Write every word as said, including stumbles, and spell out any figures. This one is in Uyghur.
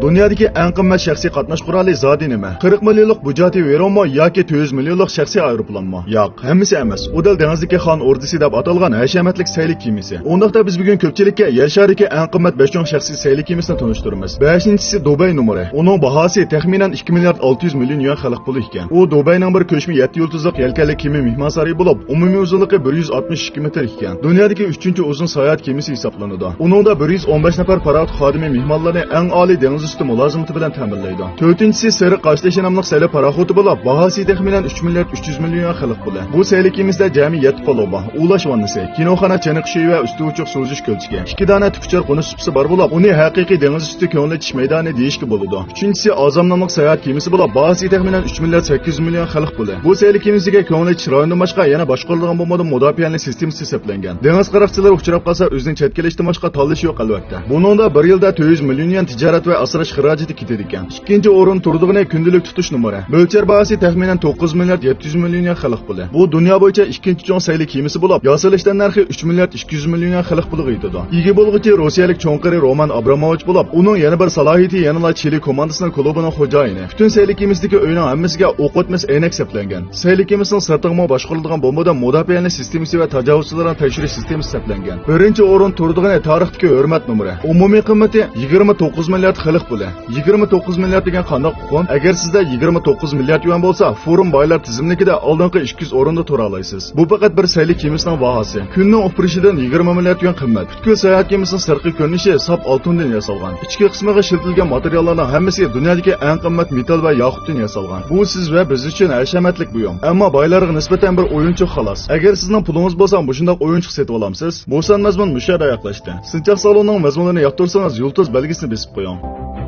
دۇنيادىكى ئەڭ قىممەت شەخسىي قاتناش قورالى زادى نېمە؟ قىرىق مىليونلۇق بۇجاتى ۋېرونمۇ ياكى تۆت يۈز مىليونلۇق شەخسىي ئايروپىلانمۇ؟ ياق، ھەممىسى ئەمەس. ئۇ دەل دېڭىزدىكى خان ئوردىسى دەپ ئاتالغان ھەشەمەتلىك سەيلە كېمىسى. ئۇنداقتا بىز بۈگۈن كۆپچىلىككە يەر شارىدىكى ئەڭ قىممەت بەش چوڭ شەخسىي سەيلە كېمىسىنى تونۇشتۇرىمىز. بەشىنچىسى دۇبەي نومۇرى. ئۇنىڭ باھاسى تەخمىنەن ئىككى مىليارد ئالتە يۈز مىليون يۈەن خەلق پۇلى ئىكەن. ئۇ دۇبەينىڭ بىر كۆچمە يەتتە يۇلتۇزلۇق يەلكەنلىك كېمە مېھمانسارىيى بولۇپ، ئومۇمىي ئۇزۇنلۇقى بىر يۈز ئاتمىش ئىككى مېتىر ئىكەن. دۇنيادىكى ئۈچىنچى ئۇزۇن ساياھەت كېمىسى ھېسابلىنىدۇ. ئۇنىڭدا بىر يۈز ئون بەش نەپەر پاراخوت خادىمى مېھمانلارنى ئەڭ ئالىي دېڭىز ئۈستى مۇلازىمىتى بىلەن تەمىنلەيدۇ. تۆتىنچىسى سېرىق قاشتېشى ناملىق سەيلە پاراخوتى بولۇپ، باھاسى تەخمىنەن ئۈچ مىليارد ئۈچ يۈز مىليون يۈەن خەلق پۇلى. بۇ سەيلە كېمىسىدە جەمئىي يەتتە پالۇبا، ئۇلاش ۋاننىسى، كىنوخانا چېنىقىشى ۋە ئۈستى ئوچۇق سۇزۇش كۆلچىكى، ئىككى دانە تىك ئۇچار قونۇش سۇپىسى بار بولۇپ، ئۇنى ھەقىقىي دېڭىز ئۈستى كۆڭۈل ئېچىش مەيدانى دېيىشكە بولىدۇ. ئۈچىنچىسى ئازام ناملىق ساياھەت كېمىسى بولۇپ، باھاسى تەخمىنەن ئۈچ مىليارد سەككىز يۈز مىليون خەلق پۇلى. بۇ سەيلە كېمىسىگە كۆڭۈل ئېچىش رايونىدىن باشقا يەنە باشقۇرۇلىدىغان بومبىدىن مۇداپىئەلىنىش سىستېمىسى سەپلەنگەن. دېڭىز قاراقچىلىرى ئۇچراپ قالسا ئۆزىنى چەتكە ئېلىشتىن باشقا تاللىشى يوق ئەلۋەتتە. بۇنىڭدا بىر يىلدا تۆت يۈز مىليون يۈەن تىجارەت ۋە ئاسراش خىراجىتى كېتىدىكەن. ئىككىنچى ئورۇن تۇرىدىغىنى كۈندىلىك تۇتۇش نومۇرى. مۆلچەر باھاسى تەخمىنەن توققۇز مىليارد يەتتە يۈز مىليون يۈەن خەلق پۇلى. بۇ دۇنيا بويىچە ئىككىنچى چوڭ سەيلە كېمىسى بولۇپ، ياسىلىش تەننەرخى ئۈچ مىليارد ئىككى يۈز مىليون يۈەن خەلق پۇلىغا يېتىدۇ. ئىگە بولغۇچى روسىيەلىك چوڭ قېرى رومان ئابراموۋىچ بولۇپ، ئۇنىڭ يەنە بىر سالاھىيىتى يەنىلا چىلى كوماندىسىنىڭ كۇلۇبىنىڭ خوجايىنى. پۈتۈن سەيلە كېمىسىدىكى ئۆينىڭ ھەممىسىگە ئوق ئۆتمەس ئەينەك سەپلەنگەن. سەيلە كېمىسىنىڭ سىرتىغىمۇ باشقۇرۇلىدىغان بومبىدىن مۇداپىئەلىنىش سىستېمىسى ۋە تاجاۋۇزچىلارنى تەكشۈرۈش سىستېمىسى سەپلەنگەن. بىرىنچى ئورۇن تۇرىدىغىنى تارىختىكى ھۆرمەت نومۇرى. ئومۇمىي قىممىتى يىگىرمە توققۇز مىليارد خەلق پۇلى. يىگىرمە توققۇز مىليارد دېگەن قانداق ئۇقۇم؟ ئەگەر سىزدە يىگىرمە توققۇز مىليارد يۈەن بولسا، فورۇم بايلار تىزىملىكىدە ئالدىنقى ئىككى يۈز ئورۇندا تۇرالايسىز. بۇ پەقەت بىر سەيلە كېمىسىنىڭ باھاسى. كۈننىڭ ئۇپرىشىدىن يىگىرمە مىليارد يۈەن قىممەت. پۈتكۈل ساياھەت كېمىسىنىڭ سىرتقى كۆرۈنۈشى ساپ ئالتۇندىن ياسالغان. ئىچكى قىسمىغا ئىشلىتىلگەن ماتېرىياللارنىڭ ھەممىسى دۇنيادىكى ئەڭ قىممەت مېتال ۋە ياقۇتتىن ياسالغان. بۇ سىز ۋە بىز ئۈچۈن ھەشەمەتلىك بۇيۇم. ئەمما بايلارغا نىسبەتەن بىر ئويۇنچۇق خالاس. ئەگەر سىزنىڭ پۇلىڭىز بولسا، مۇشۇنداق ئويۇنچۇق سېتىۋالامسىز؟ بۇ سان مەزمۇن مۇشۇ يەردە ئاياغلاشتى. سىنچاق سالوننىڭ مەزمۇنلىرىنى ياقتۇرسىڭىز، يۇلتۇز بەلگىسىنى بېسىپ قويۇڭ.